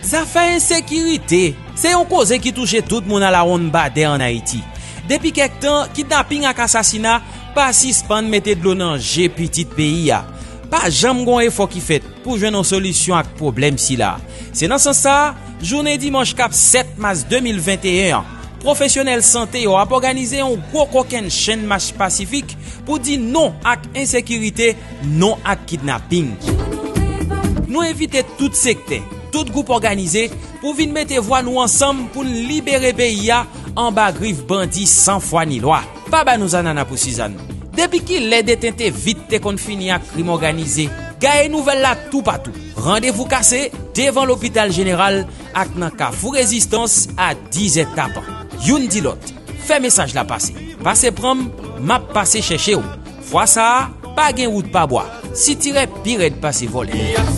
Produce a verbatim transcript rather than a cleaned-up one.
Zafè ensekirite se yon koze ki touche tout moun alawonnbadè ann Ayiti. Depi kèk tan, kidnaping ak asasina pa sispann mete dlo nan je pitit peyi a. Pa janm gon efò ki fèt pou jwenn yon solisyon ak pwoblèm sila. Se nan sans sa a, jounen dimanch k ap sèt mas de mil venteyen an, pwofesyonèl sante yo ap òganize yon gwo kokennchenn mach pasifik pou di non ak ensekirite, non ak kidnaping. Nou envite tout sektè, tout gwoup òganize pou vin mete vwa nou ansanm pou n libere peyi a anba grif bandi san fwa ni lwa. Pa ba nou zanana pou sizann. Depi kilè detente vit te konn fini ak krim òganize? Gaye nouvèl la toupatou. Randevou kase devan lopital jeneral ak nan Kafou Rezistans a diz è tapan. Youn di lòt, fè mesaj la pase. Pase pran m, m ap pase chèche w. Fwa sa a, pa gen wout pa bwa. Sitirè pi rèd pase vòlè.